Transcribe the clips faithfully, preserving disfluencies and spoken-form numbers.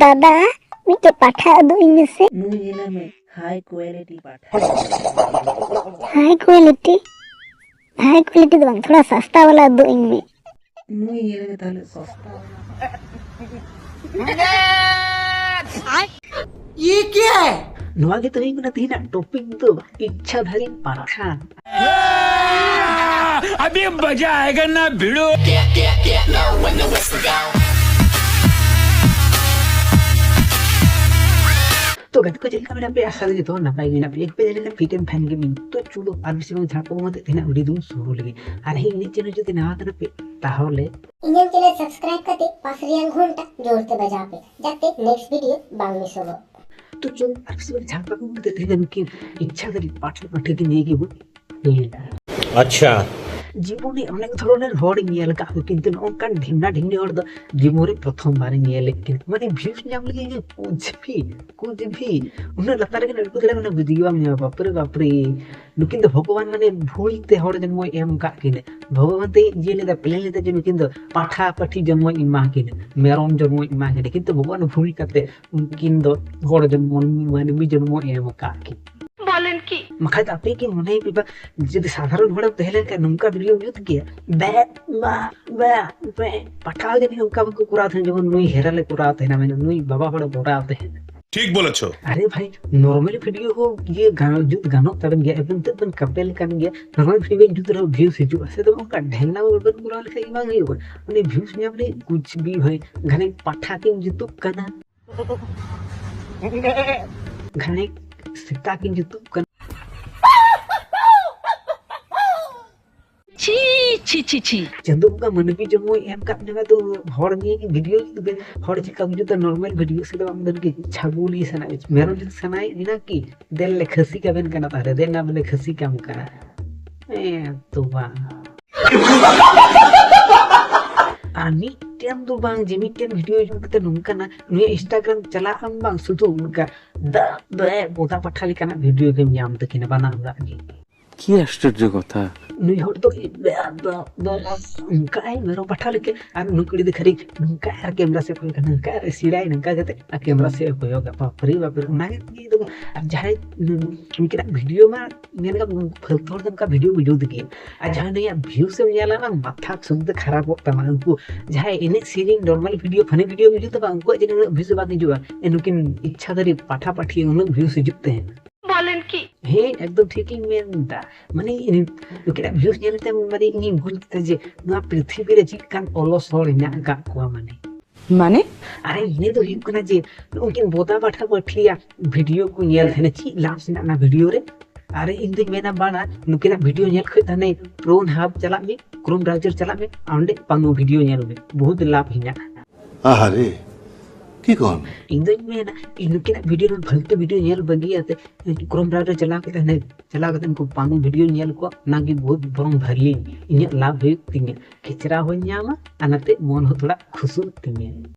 ᱫᱟᱫᱟ, ᱢᱤᱫᱴᱮᱡ ᱯᱟᱴᱷᱟ ᱩᱫᱩᱜ ᱤᱧ ᱢᱮᱥᱮ᱾ ᱱᱩᱭ ᱧᱮᱞᱮ ᱢᱮ, high quality ᱯᱟᱴᱷᱟ᱾ High quality? High quality ᱫᱚ ᱵᱟᱝ, ᱛᱷᱚᱲᱟ ᱥᱟᱥᱛᱟ ᱵᱟᱞᱟ ᱩᱫᱩᱜ ᱤᱧ ᱢᱮ᱾ ᱱᱩᱭ ᱧᱮᱞᱮ ᱢᱮ ᱛᱟᱦᱞᱮ ᱥᱚᱥᱛᱟ ᱵᱟᱞᱟ᱾ ये क्या है? ᱱᱚᱣᱟ ᱜᱮ ᱛᱟᱦᱮᱸ ᱠᱟᱱᱟ ᱛᱮᱦᱮᱧᱟᱜ topic ᱫᱚ, ᱤᱪᱪᱷᱟᱫᱷᱟᱨᱤ ᱯᱟᱴᱷᱟ᱾ अभी मजा आएगा ना भिड़ो। तो गाते को चलकर मैंने अपने आशा लगी तो ना पाएगी ना, एक पे जाने का fit and fine gaming। तो चलो, ᱟᱨ ᱵᱮᱥᱤ ᱵᱟᱝ ᱡᱷᱟᱲ ᱠᱚ ᱢᱟᱛᱮ ᱛᱮᱦᱮᱧᱟᱜ video ᱫᱚ ᱥᱩᱨᱩ ᱞᱮᱜᱮ᱾ ᱟᱨ ᱦᱮᱸ, ᱤᱧᱟᱹᱜ channel ᱡᱩᱫᱤ ᱱᱟᱣᱟ ᱠᱟᱱᱟ ᱯᱮ, ᱛᱟᱦᱚᱞᱮ ᱤᱧᱟᱹᱜ channel subscribe ᱠᱟᱛᱮ ᱯᱟᱥ ᱨᱮᱭᱟᱜ ᱜᱷᱚᱱᱴᱟ ᱡᱳᱨ ᱛᱮ ᱵᱟᱡᱟᱣ ᱯᱮ, ᱡᱟᱛᱮ next video ᱵᱟᱝ ᱢᱤᱥᱚᱜᱚᱜ᱾ ᱛᱚ ᱪᱚᱞ, ᱟᱨ ᱵᱮᱥᱤ ᱵᱟᱝ ᱡᱷᱟᱲ ᱠᱚ ᱢᱟᱛᱮ ᱛᱮᱦᱮᱧ ᱱᱩᱠᱤᱱ ᱤᱪᱪᱷᱟᱫᱷᱟᱨᱤ ᱯᱟᱴᱷᱟ ᱯᱟᱴᱷᱤ ᱠᱤᱱ ᱱᱤᱭᱟᱹ ᱜᱮᱵᱚᱱ ᱧᱮᱞᱟ᱾ ᱟᱪᱪᱷᱟ᱾ ᱡᱤᱵᱚᱱᱮ ᱚᱱᱮᱠ ᱫᱷᱚᱨᱚᱱᱮᱨ ᱦᱚᱲ ᱧᱮᱞ ᱟᱠᱟᱫ ᱠᱚ, ᱠᱤᱱᱛᱩ ᱱᱚᱜᱼᱚ ᱱᱚᱝᱠᱟᱱ ᱰᱷᱤᱢᱱᱟ ᱰᱷᱤᱢᱱᱤ ᱦᱚᱲ ᱫᱚ ᱡᱤᱵᱚᱱ ᱨᱮ ᱯᱨᱚᱛᱷᱚᱢ ᱵᱟᱨ ᱧᱮᱞ ᱞᱮᱫ ᱠᱤᱱ᱾ ᱢᱟᱱᱮ views ᱧᱟᱢ ᱞᱟᱹᱜᱤᱫ ᱤᱧ ᱠᱩᱪ ᱵᱷᱤ, ᱠᱩᱪ ᱵᱷᱤ, ᱩᱱᱟᱹᱜ ᱞᱟᱛᱟᱨ ᱨᱮ ᱟᱹᱜᱩ ᱫᱟᱲᱮᱭᱟᱜᱼᱟ, ᱢᱟᱱᱮ ᱵᱩᱡᱽ ᱜᱮ ᱵᱟᱢ ᱧᱟᱢᱟ᱾ ᱵᱟᱯᱨᱮ, ᱵᱟᱯᱨᱮ, ᱱᱩᱠᱤᱱ ᱫᱚ ᱵᱷᱚᱜᱚᱵᱟᱱ ᱢᱟᱱᱮ ᱵᱷᱩᱞ ᱛᱮ ᱦᱚᱲ ᱡᱚᱱᱢᱚᱭ ᱮᱢ ᱟᱠᱟᱫ ᱠᱤᱱᱟ᱾ ᱵᱷᱚᱜᱚᱵᱟᱱ ᱛᱮ ᱤᱭᱟᱹ ᱞᱮᱫᱟ, plan ᱞᱮᱫᱟ ᱡᱮ ᱱᱩᱠᱤᱱ ᱫᱚ ᱯᱟᱴᱷᱟ ᱯᱟᱹᱴᱷᱤ ᱡᱚᱱᱢᱚᱭ ᱮᱢᱟ ᱠᱤᱱᱟ, ᱢᱮᱨᱚᱢ ᱡᱚᱱᱢᱚᱭ ᱮᱢᱟ ᱠᱤᱱᱟ, ᱠᱤᱱᱛᱩ ᱵᱷᱚᱜᱚᱵᱟᱱ ᱵᱷᱩᱞ ᱠᱟᱛᱮ ᱩᱱᱠᱤᱱ ᱫᱚ ᱦᱚᱲ ᱡᱚᱱᱢᱚ, ᱢᱟᱹᱱᱢᱤ ᱡᱚᱱᱢᱚ ᱮᱢ ᱟᱠᱟᱫ ᱠᱤᱱ᱾ ᱵᱚᱞᱮᱱ ᱠᱤ? ᱵᱟᱠᱷᱟᱡ ᱫᱚ ᱟᱯᱮ ᱠᱤ ᱢᱚᱱᱮ ᱯᱮ ᱵᱟ, ᱡᱩᱫᱤ ᱥᱟᱫᱷᱟᱨᱚᱱ ᱦᱚᱲᱮᱢ ᱛᱟᱦᱮᱸ ᱞᱮᱱᱠᱷᱟᱱ ᱱᱚᱝᱠᱟ video ᱡᱩᱛ ᱜᱮᱭᱟ? ᱵᱮ, ᱵᱟ, ᱵᱮ, ᱵᱮ᱾ ᱯᱟᱴᱷᱟ ᱡᱟᱹᱱᱤᱡ ᱚᱱᱠᱟ ᱵᱟᱠᱚ ᱠᱚᱨᱟᱣ ᱛᱟᱦᱮᱸᱱ, ᱡᱮᱢᱚᱱ ᱱᱩᱭ ᱦᱮᱨᱟᱞᱮ ᱠᱚᱨᱟᱣ ᱛᱟᱦᱮᱱᱟ, ᱢᱟᱱᱮ ᱱᱩᱭ ᱵᱟᱵᱟ ᱦᱚᱲᱮ ᱠᱚᱨᱟᱣ ᱛᱟᱦᱮᱱᱟ᱾ ᱴᱷᱤᱠ ᱵᱚᱞᱮᱪᱷᱚ᱾ ᱟᱨᱮ ᱵᱷᱟᱭ, normal video ᱦᱚᱸ ᱤᱭᱟᱹ ᱜᱟᱱ-, ᱡᱩᱛ ᱜᱟᱱᱚᱜ ᱛᱟᱵᱮᱱ ᱜᱮᱭᱟ, ᱮᱵᱚᱝ ᱛᱮᱫ ᱵᱮᱱ ᱠᱟᱯᱮᱞ ᱠᱟᱱ ᱜᱮᱭᱟ, normal video ᱵᱮᱱ ᱡᱩᱛ ᱨᱮᱦᱚᱸ views ᱦᱤᱡᱩᱜᱼᱟ, ᱥᱮ ᱫᱚ ᱚᱱᱠᱟ ᱰᱷᱮᱞᱱᱟ ᱵᱟᱵᱮᱱ ᱠᱚᱨᱟᱣ ᱞᱮᱠᱷᱟᱡ ᱵᱟᱝ ᱦᱩᱭᱩᱜᱼᱟ᱾ ᱩᱱᱤ views ᱧᱟᱢ ᱨᱮ ᱠᱩᱪ ᱵᱷᱤ ᱵᱷᱟᱭ, ᱜᱷᱟᱱᱮ ᱯᱟᱴᱷᱟ ᱠᱤᱱ ᱡᱩᱛᱩᱜ ᱠᱟᱱᱟ, ᱜᱷᱟᱱᱮ ᱥᱮᱛᱟ ᱠᱤᱱ ᱡᱩᱛᱩᱜ ᱠᱟᱱᱟ᱾ ᱪᱷᱤ, ᱪᱷᱤ, ᱪᱷᱤ, ᱪᱷᱤ᱾ ᱪᱟᱸᱫᱳ ᱵᱚᱸᱜᱟ ᱢᱟᱹᱱᱢᱤ ᱡᱚᱱᱢᱚᱭ ᱮᱢ ᱠᱟᱜ ᱢᱮᱱᱟ ᱛᱚ ᱦᱚᱲ ᱱᱤᱭᱮ ᱜᱮ video ᱡᱩᱛ ᱵᱮᱱ᱾ ᱦᱚᱲ ᱪᱮᱠᱟ ᱵᱩᱡᱩᱜ ᱛᱟ normal video ᱥᱮ ᱫᱚ ᱟᱢ ᱫᱚ ᱪᱷᱟᱜᱚᱞᱤ ᱥᱟᱱᱟᱭᱮᱫ, ᱢᱮᱨᱚᱢ ᱡᱩᱛ ᱥᱟᱱᱟᱭᱮᱫ ᱵᱮᱱᱟ ᱠᱤ? ᱫᱮᱱ ᱞᱮ ᱠᱷᱟᱹᱥᱤ ᱠᱟᱵᱮᱱ ᱠᱟᱱᱟ ᱛᱟᱦᱞᱮ, ᱫᱮᱱ ᱟᱢ ᱞᱮ ᱠᱷᱟᱹᱥᱤ ᱠᱟᱢ ᱠᱟᱱᱟ᱾ ᱦᱮᱸ ᱛᱚ ᱵᱟᱝ᱾ ᱟᱨ ᱢᱤᱫᱴᱮᱱ ᱫᱚ ᱵᱟᱝ ᱡᱮ ᱢᱤᱫᱴᱮᱱ video ᱡᱩᱛ ᱠᱟᱛᱮ ᱱᱚᱝᱠᱟᱱᱟ, ᱱᱩᱭᱟᱜ Instagram ᱪᱟᱞᱟᱜ ᱟᱢ ᱵᱟᱝ, ᱥᱩᱫᱷᱩ ᱚᱱᱠᱟ ᱫᱟ, ᱫᱟ, ᱵᱚᱫᱟ ᱯᱟᱴᱷᱟ ᱞᱮᱠᱟᱱᱟᱜ video ᱜᱮᱢ ᱧᱟᱢ ᱛᱟᱹᱠᱤᱱᱟ ᱵᱟᱱᱟ ᱦᱚᱲᱟᱜ ᱜᱮ᱾ ᱠᱤ ᱟᱥᱪᱚᱨᱡᱚ ᱠᱟᱛᱷᱟ᱾ ᱱᱩᱭ ᱦᱚᱲ ᱫᱚ ᱚᱱᱠᱟᱭ ᱢᱮᱨᱚᱢ ᱯᱟᱴᱷᱟ ᱞᱮᱠᱟ, ᱟᱨ ᱱᱩᱠᱩ ᱠᱩᱲᱤ ᱫᱚ ᱠᱷᱟᱹᱞᱤ ᱱᱚᱝᱠᱟ ᱟᱨ ᱠᱮᱢᱨᱟ ᱥᱮᱫ ᱠᱚᱭᱚᱜᱟ, ᱱᱚᱝᱠᱟ ᱟᱨ ᱥᱤᱲᱟᱭ ᱱᱚᱝᱠᱟ ᱠᱟᱛᱮ ᱟᱨ ᱠᱮᱢᱨᱟ ᱥᱮᱫ ᱠᱚᱭᱚᱜᱟ᱾ ᱵᱟᱯᱨᱮ ᱵᱟᱯᱨᱮ, ᱚᱱᱟ ᱜᱮ ᱫᱚ᱾ ᱟᱨ ᱡᱟᱦᱟᱸᱭ ᱩᱱᱠᱤᱱᱟᱜ ᱵᱷᱤᱰᱤᱭᱳ ᱢᱟ ᱧᱮᱞ ᱠᱟᱜ ᱯᱷᱟᱞᱛᱩ ᱦᱚᱲ ᱫᱚ ᱚᱱᱠᱟ ᱵᱷᱤᱰᱤᱭᱳ ᱠᱚ ᱡᱩᱛ ᱜᱮᱭᱟ, ᱟᱨ ᱡᱟᱦᱟᱸᱭ ᱱᱩᱭᱟᱜ ᱵᱷᱤᱭᱩᱥ ᱮᱢ ᱧᱮᱞᱟ ᱵᱟᱝ, ᱢᱟᱛᱷᱟ ᱥᱩᱫᱷᱟᱹ ᱠᱷᱟᱨᱟᱯᱚᱜ ᱛᱟᱢᱟ᱾ ᱩᱱᱠᱩ ᱡᱟᱦᱟᱸᱭ ᱮᱱᱮᱡ ᱥᱮᱨᱮᱧ ᱱᱚᱨᱢᱟᱞ ᱵᱷᱤᱰᱤᱭᱳ, ᱯᱷᱟᱱᱤ ᱵᱷᱤᱰᱤᱭᱳ ᱠᱚ ᱡᱩᱛᱟ ᱵᱟᱝ, ᱩᱱᱠᱩᱣᱟᱜ ᱡᱟᱹᱱᱤᱡ ᱩᱱᱟᱹᱜ ᱵᱷᱤᱭᱩᱥ ᱵᱟᱝ ᱦᱤᱡᱩᱜᱼᱟ᱾ ᱮ, ᱱᱩᱠᱤᱱ ᱤᱪᱪᱷᱟ ᱫᱟᱨᱤ ᱯᱟᱴᱷᱟ ᱯᱟᱴᱷᱤ ᱩᱱᱟᱹᱜ ᱵᱷᱤᱭᱩᱥ ᱦᱤᱡᱩᱜ ᱛᱟᱦᱮᱱᱟ᱾ বলেন কি? ᱦᱮᱸ, ᱮᱠᱫᱚᱢ ᱴᱷᱤᱠ ᱤᱧ ᱢᱮᱱ ᱮᱫᱟ᱾ ᱢᱟᱱᱮ ᱤᱧ ᱱᱩᱠᱤᱱᱟᱜ ᱵᱷᱤᱭᱩᱥ ᱧᱮᱞ ᱛᱮ ᱢᱟᱱᱮ ᱤᱧᱤᱧ ᱵᱩᱡᱽ ᱠᱮᱫᱟ ᱡᱮ ᱱᱚᱣᱟ ᱯᱨᱤᱛᱷᱤᱵᱤ ᱨᱮ ᱪᱮᱫ ᱞᱮᱠᱟᱱ ᱚᱞᱚᱥ ᱦᱚᱲ ᱦᱮᱱᱟᱜ ᱟᱠᱟᱫ ᱠᱚᱣᱟ᱾ ᱢᱟᱱᱮ ᱢᱟᱱᱮ? ᱟᱨ ᱤᱱᱟᱹ ᱫᱚ ᱦᱩᱭᱩᱜ ᱠᱟᱱᱟ ᱡᱮ ᱱᱩᱠᱤᱱ ᱵᱚᱫᱟ ᱯᱟᱴᱷᱟ ᱯᱟᱹᱴᱷᱤᱭᱟᱜ ᱵᱷᱤᱰᱤᱭᱳ ᱠᱚ ᱧᱮᱞ ᱛᱟᱦᱮᱱᱟ, ᱪᱮᱫ ᱞᱟᱵᱷ ᱢᱮᱱᱟᱜᱼᱟ ᱚᱱᱟ ᱵᱷᱤᱰᱤᱭᱳ ᱨᱮ? ᱟᱨ ᱤᱧ ᱫᱩᱧ ᱢᱮᱱᱟ ᱵᱟᱝᱟ, ᱱᱩᱠᱤᱱᱟᱜ ᱵᱷᱤᱰᱤᱭᱳ ᱧᱮᱞ ᱠᱷᱚᱡ ᱫᱚ ᱦᱟᱱᱮ ᱯᱨᱳᱱ ᱦᱟᱵ ᱪᱟᱞᱟᱜ ᱢᱮ, ᱠᱨᱳᱢ ᱵᱨᱟᱣᱡᱟᱨ ᱪᱟᱞᱟᱜ ᱢᱮ, ᱟᱨ ᱚᱸᱰᱮ ᱯᱟᱝᱜᱩ ᱵᱷᱤᱰᱤᱭᱳ ᱧᱮᱞ ᱢᱮ, ᱵᱚᱦᱩᱛ ᱞᱟᱵᱷ ᱦᱮᱱᱟᱜᱼᱟ᱾ আহারে, কি কন? ᱤᱧ ᱫᱚᱧ ᱢᱮᱱᱟ ᱤᱧ ᱱᱩᱠᱤᱱᱟᱜ ᱵᱷᱤᱰᱤᱭᱳ ᱨᱮ ᱯᱷᱟᱞᱛᱩ ᱵᱷᱤᱰᱤᱭᱳ ᱧᱮᱞ ᱵᱟᱹᱜᱤᱭᱟᱛᱮ ᱠᱨᱳᱢ ᱵᱨᱟᱣᱡᱟᱨ ᱪᱟᱞᱟᱣ ᱠᱟᱛᱮ ᱦᱟᱱᱮ ᱪᱟᱞᱟᱣ ᱠᱟᱛᱮ ᱩᱱᱠᱩ ᱯᱟᱝᱜᱩ ᱵᱷᱤᱰᱤᱭᱳ ᱧᱮᱞ ᱠᱚᱣᱟ, ᱚᱱᱟᱜᱮ ᱵᱚᱦᱩᱛ ᱵᱚᱨᱚᱝ ᱵᱷᱟᱹᱞᱤ, ᱤᱧᱟᱹᱜ ᱞᱟᱵᱷ ᱦᱩᱭᱩᱜ ᱛᱤᱧᱟᱹ, ᱠᱷᱮᱪᱨᱟ ᱦᱚᱸᱧ ᱧᱟᱢᱟ ᱟᱨ ᱱᱟᱛᱮ ᱢᱚᱱ ᱦᱚᱸ ᱛᱷᱚᱲᱟ ᱠᱷᱩᱥᱩᱜ ᱛᱤᱧᱟᱹ᱾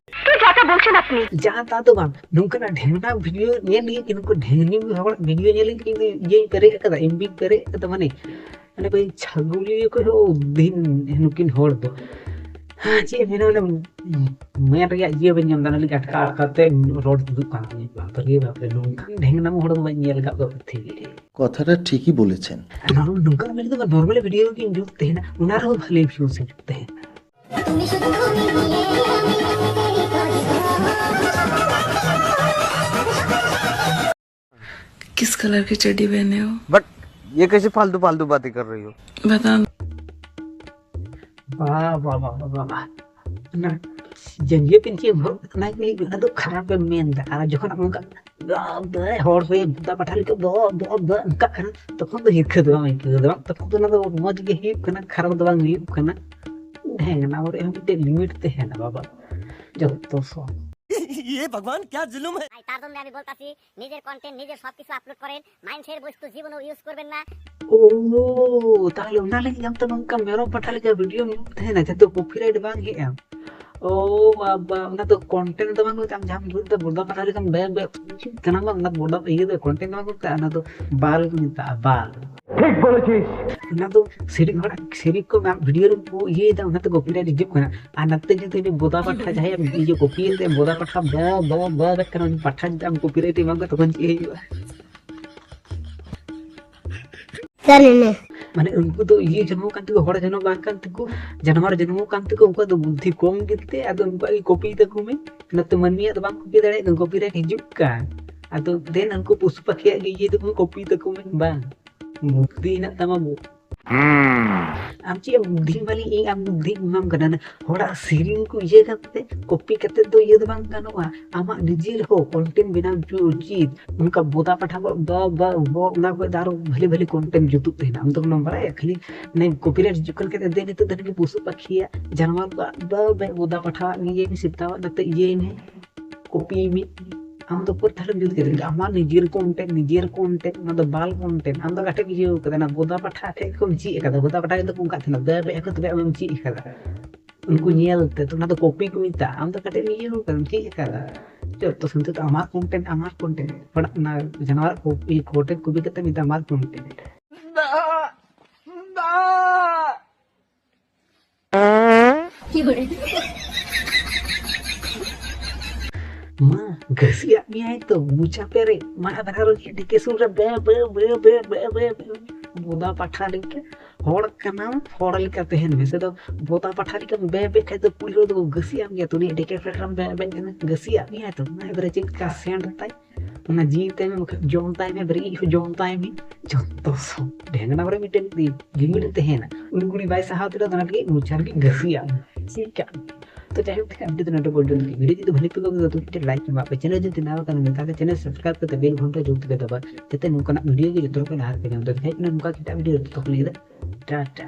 তো যা যা বলছেন আপনি। ᱡᱟᱦᱟᱸ ᱛᱟ ᱫᱚ ᱵᱟᱝ, ᱱᱚᱝᱠᱟᱱᱟᱜ ᱰᱷᱮᱝᱱᱟ ᱵᱷᱤᱰᱤᱭᱳ ᱧᱮᱞ ᱞᱟᱹᱜᱤᱫ ᱱᱩᱠᱩ ᱰᱷᱮᱝᱱᱤ ᱦᱚᱲ ᱵᱷᱤᱰᱤᱭᱳ ᱧᱮᱞ ᱞᱟᱹᱜᱤᱫ ᱤᱧ ᱫᱚ ᱤᱭᱟᱹᱧ ᱯᱮᱨᱮᱡ ᱟᱠᱟᱫᱟ, ᱮᱢ ᱵᱤᱧ ᱯᱮᱨᱮᱡ ᱟᱠᱟᱫᱟ᱾ ᱢᱟᱱᱮ ᱢᱟᱱᱮ ᱵᱷᱟᱹᱭ ᱪᱷᱟᱹᱜᱩᱞᱤᱭᱟᱹ ᱠᱚ ᱦᱚᱸ ᱫᱤᱱ ᱱᱩᱠᱤᱱ ᱦᱚᱲ ᱫᱚ ᱦᱮᱸ, ᱪᱮᱫ ᱮᱢ ᱢᱮᱱᱟ, ᱚᱱᱮ ᱢᱮᱱ ᱨᱮᱭᱟᱜ ᱤᱭᱟᱹ ᱵᱟᱹᱧ ᱧᱟᱢ ᱮᱫᱟ, ᱚᱱᱟ ᱞᱟᱹᱜᱤᱫ ᱟᱴᱠᱟ ᱟᱴᱠᱟ ᱛᱮ ᱨᱚᱲ ᱛᱩᱫᱩᱜ ᱠᱟᱱ ᱛᱤᱧᱟᱹ᱾ ᱵᱟᱯᱨᱮ ᱵᱟᱯᱨᱮ, ᱱᱚᱝᱠᱟᱱ ᱰᱷᱮᱝᱱᱟᱢ ᱦᱚᱲ ᱫᱚ ᱵᱟᱹᱧ ᱧᱮᱞ ᱟᱠᱟᱫ ᱠᱚᱣᱟ ᱯᱨᱤᱛᱷᱤᱵᱤ ᱨᱮ᱾ কথাটা ঠিকই বলেছেন। ᱱᱚᱨ- ᱱᱚᱝᱠᱟᱱ ᱢᱮᱱ ᱫᱚ ᱵᱟᱝ, ᱱᱚᱨᱢᱟᱞ ᱵᱷᱤᱰᱤᱭᱳ ᱜᱮᱧ ᱡᱩᱛ ᱛᱟᱦᱮᱱᱟ, ᱚᱱᱟ ᱨᱮᱦᱚᱸ ᱵᱷᱟᱹᱞᱤ ᱵᱷᱤᱭᱩᱥ ᱦᱤᱡᱩᱜ ᱛᱟᱦᱮᱱᱟ᱾ किस कलर की चड्डी पहने हो? बट ये कैसी फालतू फालतू बातें कर रही हो? बता। ᱵᱟ ᱵᱟ ᱵᱟ ᱵᱟ ᱵᱟ ᱵᱟ᱾ ᱚᱱᱟ ᱡᱟᱸᱜᱤᱭᱟᱹ ᱯᱤᱱᱪᱤ ᱦᱚᱨᱚᱜ ᱠᱟᱱᱟ ᱜᱮ, ᱚᱱᱟ ᱫᱚ ᱠᱷᱟᱨᱟᱯ ᱮᱢ ᱢᱮᱱ ᱮᱫᱟ᱾ ᱟᱨ ᱡᱚᱠᱷᱚᱱ ᱟᱢ ᱚᱱᱠᱟ ᱵᱟ, ᱵᱟ, ᱦᱚᱲ ᱦᱚᱭ ᱵᱩᱫᱟ ᱯᱟᱴᱷᱟ ᱞᱮᱠᱟ ᱵᱟ, ᱵᱟ, ᱵᱟ, ᱚᱱᱠᱟᱜ ᱠᱟᱱᱟ, ᱛᱚᱠᱷᱚᱱ ᱫᱚ ᱦᱤᱨᱠᱷᱟᱹ ᱫᱚ ᱵᱟᱢ ᱟᱹᱭᱠᱟᱹᱣ ᱫᱟ, ᱵᱟᱝ? ᱛᱚᱠᱷᱚᱱ ᱫᱚ ᱚᱱᱟ ᱫᱚ ᱢᱚᱡᱽ ᱜᱮ ᱦᱩᱭᱩᱜ ᱠᱟᱱᱟ, ᱠᱷᱟᱨᱟᱯ ᱫᱚ ᱵᱟᱝ ᱦᱩᱭᱩᱜ ᱠᱟᱱᱟ᱾ ᱰᱷᱮᱝᱱᱟ ᱨᱮᱦᱚᱸ ᱢᱤᱫᱴᱮᱡ ᱞᱤᱢᱤᱴ ᱛᱟᱦᱮᱱᱟ ᱵᱟᱵᱟ, ᱡᱚᱛᱚ ᱥᱚᱢ᱾ ये भगवान क्या जुल्म है। তাই তার জন্য আমি বলতাছি, নিজের কন্টেন্ট নিজে সবকিছু আপলোড করেন, মানুষের বস্তু জীবনেও ইউজ করবেন না। ও, তাহলে ᱚᱱᱟ ᱞᱟᱹᱜᱤᱫ ᱟᱢ ᱫᱚ ᱱᱚᱝᱠᱟ ᱢᱮᱨᱚᱢ ᱯᱟᱴᱷᱟ ᱞᱮᱠᱟ ᱵᱷᱤᱰᱤᱭᱳᱢ ᱧᱩᱛ ᱛᱟᱦᱮᱱᱟ, ᱡᱟᱛᱮ ᱠᱚᱯᱤᱨᱟᱭᱤᱴ ᱵᱟᱝ ᱦᱮᱡ ᱟᱢ᱾ ᱳ ᱵᱟᱵᱟ, ᱚᱱᱟ ᱫᱚ ᱠᱚᱱᱴᱮᱱᱴ ᱫᱚ ᱵᱟᱝ ᱠᱟᱱᱟ᱾ ᱟᱢ ᱡᱟᱦᱟᱸᱢ ᱵᱷᱩᱞ ᱫᱟ, ᱵᱚᱫᱟ ᱯᱟᱴᱷᱟ ᱞᱮᱠᱟᱢ ᱵᱮ ᱵᱮ ᱠᱟᱱᱟ ᱵᱟᱝ, ᱚᱱᱟ ᱵᱚᱫᱟ ᱤᱭᱟᱹ ᱫᱚ ᱠᱚᱱᱴᱮᱱᱴ ᱫᱚ ᱵᱟᱝ ᱠᱟᱱᱟ, ᱚᱱᱟ ᱫᱚ ᱵᱟᱞ ᱠᱚ ᱢᱮᱛᱟᱜᱼᱟ, ᱵᱟᱞ᱾ ᱴᱷᱤᱠ ᱵᱚᱞᱮᱪᱤᱥ᱾ ᱚᱱᱟ ᱫᱚ ᱥᱮᱨᱮᱧ ᱦᱚᱲᱟᱜ ᱥᱮᱨᱮᱧ ᱠᱚ ᱟᱢ ᱵᱷᱤᱰᱤᱭᱳ ᱨᱮᱢ ᱠᱚ ᱤᱭᱟᱹᱭᱮᱫᱟ, ᱚᱱᱟᱛᱮ ᱠᱚᱯᱤᱨᱟᱭᱤᱴ ᱦᱤᱡᱩᱜ ᱠᱟᱱᱟ᱾ ᱟᱨ ᱱᱟᱛᱮ ᱡᱩᱫᱤ ᱩᱱᱤ ᱵᱚᱫᱟ ᱯᱟᱴᱷᱟ ᱡᱟᱦᱟᱸᱭᱟᱜ ᱤᱭᱟᱹ ᱠᱚᱯᱤᱭᱮᱫ ᱛᱟᱭᱟ, ᱵᱚᱫᱟ ᱯᱟᱴᱷᱟ ᱵᱟ ᱵᱟ ᱵᱟ ᱠᱟᱱᱟ, ᱩᱱᱤ ᱯᱟᱴᱷᱟ ᱡᱩᱫᱤ ᱟᱢ ᱠᱚᱯᱤᱨᱟᱭᱤᱴ ᱮᱢᱟᱢ ᱠᱟᱱᱟ, ᱛᱚᱠᱷᱚᱱ ᱪᱮᱫ ᱦᱩᱭᱩᱜᱼᱟ? ᱢᱟᱱᱮ ᱩᱱᱠᱩ ᱫᱚ ᱤᱭᱟᱹ ᱡᱚᱱᱢᱚ ᱠᱟᱱ ᱛᱮᱠᱚ, ᱦᱚᱲ ᱡᱚᱱᱢᱚ ᱵᱟᱝ ᱠᱟᱱ ᱛᱮᱠᱚ, ᱡᱟᱱᱣᱟᱨ ᱡᱚᱱᱢᱚ ᱠᱟᱱ ᱛᱮᱠᱚ, ᱩᱱᱠᱩᱣᱟᱜ ᱫᱚ ᱵᱩᱫᱽᱫᱷᱤ ᱠᱚᱢ ᱜᱮᱛᱮ, ᱟᱫᱚ ᱩᱱᱠᱩᱣᱟᱜ ᱜᱮ ᱠᱚᱯᱤ ᱛᱟᱠᱚ ᱢᱮ᱾ ᱱᱚᱛᱮ ᱢᱟᱹᱱᱢᱤᱭᱟᱜ ᱫᱚ ᱵᱟᱝ ᱠᱚᱯᱤ ᱫᱟᱲᱮᱭᱟᱜ ᱠᱟᱱᱟ, ᱠᱚᱯᱤᱨᱟᱭᱤᱴ ᱦᱤᱡᱩᱜ ᱠᱟᱱ᱾ ᱟᱫᱚ ᱫᱮᱱ ᱩᱱᱠᱩ ᱯᱚᱥᱩ ᱯᱟᱠᱷᱤᱭᱟᱜ ᱜᱮ ᱤᱭᱟᱹ ᱫᱚ ᱠᱚᱯᱤ ᱛᱟᱠᱚ ᱢᱮ, ᱵᱟᱝ ᱵᱩᱫᱽᱫᱷᱤ ᱦᱮᱱᱟᱜ ᱛᱟᱢᱟ ᱵᱚ᱾ ᱟᱢ ᱪᱮᱫ ᱮᱢ ᱵᱩᱫᱽᱫᱷᱤ ᱢᱟᱞᱤ, ᱤᱧ ᱟᱢ ᱵᱩᱫᱽᱫᱷᱤᱧ ᱮᱢᱟᱢ ᱠᱟᱱᱟ᱾ ᱦᱚᱲᱟᱜ ᱥᱮᱨᱮᱧ ᱠᱚ ᱤᱭᱟᱹ ᱠᱟᱛᱮ ᱠᱚᱯᱤ ᱠᱟᱛᱮ ᱫᱚ ᱤᱭᱟᱹ ᱫᱚ ᱵᱟᱝ ᱜᱟᱱᱚᱜᱼᱟ᱾ ᱟᱢᱟᱜ ᱱᱤᱡᱮᱨ ᱦᱚᱸ ᱠᱚᱱᱴᱮᱱᱴ ᱵᱮᱱᱟᱣ ᱦᱚᱪᱚ ᱩᱪᱤᱛ᱾ ᱚᱱᱠᱟ ᱵᱚᱫᱟ ᱯᱟᱴᱷᱟ ᱠᱚ ᱵᱟ ᱵᱟ ᱵᱚ ᱚᱱᱟ ᱠᱷᱚᱡ ᱫᱚ ᱟᱨᱚ ᱵᱷᱟᱞᱮ ᱵᱷᱟᱞᱮ ᱠᱚᱱᱴᱮᱱᱴ ᱡᱩᱛᱩᱜ ᱛᱟᱦᱮᱱᱟ᱾ ᱟᱢ ᱫᱚ ᱚᱱᱟᱢ ᱵᱟᱲᱟᱭᱟ ᱠᱷᱟᱹᱞᱤ ᱢᱟᱱᱮ ᱠᱚᱯᱤᱨᱟᱭᱤᱴ ᱦᱤᱡᱩᱜ ᱠᱟᱱ ᱠᱷᱟᱡ ᱫᱮ ᱱᱤᱛᱚᱜ ᱫᱚ ᱱᱩᱠᱩ ᱯᱚᱥᱩ ᱯᱟᱠᱷᱤᱭᱟᱜ ᱡᱟᱱᱣᱟᱨ ᱠᱚᱣᱟᱜ ᱵᱟ ᱵᱟ ᱵᱚᱫᱟ ᱯᱟᱴᱷᱟᱣᱟᱜ ᱱᱤᱭᱟᱹ ᱢᱮ ᱥᱮᱛᱟᱣᱟᱜ ᱱᱟᱛᱮ ᱤᱭᱟᱹᱭ ᱢᱮ ᱠᱚᱯᱤ ᱢᱮ᱾ ᱟᱢ ᱫᱚ ᱯᱩᱨᱟᱹ ᱛᱟᱦᱞᱮᱢ ᱡᱩᱛ ᱠᱮᱫᱟ᱾ ᱟᱢᱟᱜ ᱱᱤᱡᱮᱨ ᱠᱚᱱᱴᱮᱱᱴ, ᱱᱤᱡᱮᱨ ᱠᱚᱱᱴᱮᱱᱴ, ᱚᱱᱟ ᱫᱚ ᱵᱟᱞ ᱠᱚᱱᱴᱮᱱᱴ᱾ ᱟᱢ ᱫᱚ ᱚᱠᱟᱴᱷᱮᱡ ᱤᱭᱟᱹ ᱠᱟᱫᱟ, ᱚᱱᱟ ᱵᱚᱫᱟ ᱯᱟᱴᱷᱟ ᱴᱷᱮᱡ ᱠᱷᱚᱱ ᱪᱮᱫ ᱠᱟᱫᱟ, ᱵᱚᱫᱟ ᱯᱟᱴᱷᱟ ᱠᱟᱛᱮ ᱠᱚ ᱚᱱᱠᱟ ᱛᱟᱦᱮᱱᱟ, ᱫᱚᱭᱟ ᱵᱮ ᱟᱠᱚ ᱛᱚᱵᱮ ᱟᱢᱮᱢ ᱪᱮᱫ ᱠᱟᱫᱟ᱾ ᱩᱱᱠᱩ ᱧᱮᱞ ᱛᱮ ᱛᱚ ᱚᱱᱟ ᱫᱚ ᱠᱚᱯᱤ ᱠᱚ ᱢᱮᱛᱟᱜᱼᱟ᱾ ᱟᱢ ᱫᱚ ᱚᱠᱟᱴᱷᱮᱡ ᱤᱭᱟᱹ ᱠᱟᱫᱟ, ᱪᱮᱫ ᱠᱟᱫᱟ᱾ ᱡᱚᱛᱚ ᱥᱟᱱᱛᱮ ᱫᱚ ᱟᱢᱟᱜ ᱠᱚᱱᱴᱮᱱᱴ, ᱟᱢᱟᱜ ᱠᱚᱱᱴᱮᱱᱴ᱾ ᱦᱚᱲᱟᱜ ᱚᱱᱟ ᱡᱟᱱᱣᱟᱨ ᱠᱚ ᱤᱭᱟᱹ ᱠᱚᱱᱴᱮᱱᱴ ᱠᱚᱯᱤ ᱠᱟᱛᱮ ᱢᱮᱛᱟᱜᱼᱟ ᱟᱢᱟᱜ ᱠᱚᱱᱴᱮᱱᱴ᱾ ᱢᱟ ᱜᱷᱟᱹᱥᱤᱭᱟᱜ ᱢᱮᱭᱟᱭ ᱛᱚ ᱢᱚᱪᱟ ᱯᱮᱨᱮᱡ, ᱢᱟ ᱟᱫᱷᱟ ᱨᱚ ᱰᱤᱠᱮ ᱥᱩᱨ ᱨᱮ ᱵᱮ ᱵᱮ ᱵᱮ ᱵᱮ ᱵᱮ ᱵᱮ ᱵᱮ᱾ ᱵᱚᱫᱟ ᱯᱟᱴᱷᱟ ᱞᱮᱠᱟ ᱦᱚᱲ ᱠᱟᱱᱟᱢ, ᱦᱚᱲ ᱞᱮᱠᱟ ᱛᱟᱦᱮᱱ ᱢᱮ᱾ ᱥᱮ ᱫᱚ ᱵᱚᱫᱟ ᱯᱟᱴᱷᱟ ᱞᱮᱠᱟ ᱵᱮ ᱵᱮ ᱠᱷᱟᱡ ᱫᱚ ᱠᱩᱲᱤ ᱦᱚᱲ ᱫᱚ ᱜᱷᱟᱹᱥᱤᱭᱟᱜ ᱢᱮᱭᱟ ᱛᱚ, ᱩᱱᱤ ᱰᱤᱠᱮ ᱯᱮᱴᱨᱟᱢ ᱵᱮ ᱵᱮ ᱠᱟᱱᱟ, ᱜᱷᱟᱹᱥᱤᱭᱟᱜ ᱢᱮᱭᱟᱭ ᱛᱚ᱾ ᱢᱟ ᱮᱵᱟᱨᱮ ᱪᱮᱫ ᱞᱮᱠᱟ ᱥᱮᱱᱴ ᱛᱟᱭ, ᱚᱱᱟ ᱡᱤᱣᱤ ᱛᱟᱭ ᱢᱮ, ᱵᱟᱠᱷᱟᱱ ᱡᱚᱢ ᱛᱟᱭ ᱢᱮ, ᱵᱮᱨᱮᱫ ᱦᱚᱸ ᱡᱚᱢ ᱛᱟᱭ ᱢᱮ᱾ ᱡᱚᱛᱚ ᱥᱚᱵ ᱰᱷᱮᱝᱜᱟ ᱠᱚᱨᱮ ᱢᱤᱫᱴᱮᱱ ᱞᱤᱢᱤᱴ ᱛᱟᱦᱮᱱᱟ᱾ ᱩᱱᱤ ᱠᱩᱲᱤ ᱵᱟᱭ ᱥᱟᱦᱟᱣ ᱫᱟᱲᱮᱭᱟᱜᱼᱟ, ᱚᱱᱟ ᱞᱟᱹᱜᱤᱫ ᱢᱚᱪᱟ ᱨᱮᱜᱮ ᱜᱷᱟᱹᱥᱤᱭᱟᱜ ᱢᱮ᱾ ᱪᱮᱫ ᱠᱟᱜ ᱢᱮ᱾ ᱛᱚ ᱡᱟᱭᱦᱳᱠ, ᱛᱮᱠᱷᱟᱱ ᱵᱷᱤᱰᱤᱭᱳ ᱫᱚ ᱱᱚᱰᱮ ᱯᱚᱨᱡᱚᱱᱛᱚ ᱜᱮ᱾ ᱵᱷᱤᱰᱤᱭᱳ ᱡᱩᱫᱤ ᱵᱷᱟᱞᱮ ᱯᱮ ᱵᱩᱡᱷᱟᱹᱣ ᱠᱮᱫᱟ, ᱛᱚ ᱢᱤᱫᱴᱮᱱ ᱞᱟᱭᱤᱠ ᱮᱢᱟᱜ ᱯᱮ᱾ ᱪᱮᱱᱮᱞ ᱡᱩᱫᱤ ᱱᱟᱣᱟ ᱠᱟᱱᱟ, ᱛᱟᱦᱞᱮ ᱪᱮᱱᱮᱞ ᱥᱟᱵᱥᱠᱨᱟᱭᱤᱵ ᱠᱟᱛᱮ ᱵᱮᱞ ᱜᱷᱚᱱᱴᱟ ᱡᱚᱞᱫᱤ ᱯᱮ ᱫᱟᱵᱟ, ᱡᱟᱛᱮ ᱱᱚᱝᱠᱟᱱᱟᱜ ᱵᱷᱤᱰᱤᱭᱳ ᱜᱮ ᱡᱚᱛᱚ ᱦᱚᱲ ᱠᱚ ᱞᱟᱦᱟ ᱨᱮᱯᱮ ᱧᱟᱢ ᱫᱟᱲᱮᱭᱟᱜ᱾ ᱱᱚᱝᱠᱟ ᱠᱤ ᱮᱴᱟᱜ ᱵᱷᱤᱰᱤᱭᱳ ᱨᱮ ᱛᱚᱛᱚ ᱠᱷᱚᱱ ᱞᱟᱹᱭ ᱫᱟ ᱴᱟᱴᱟ᱾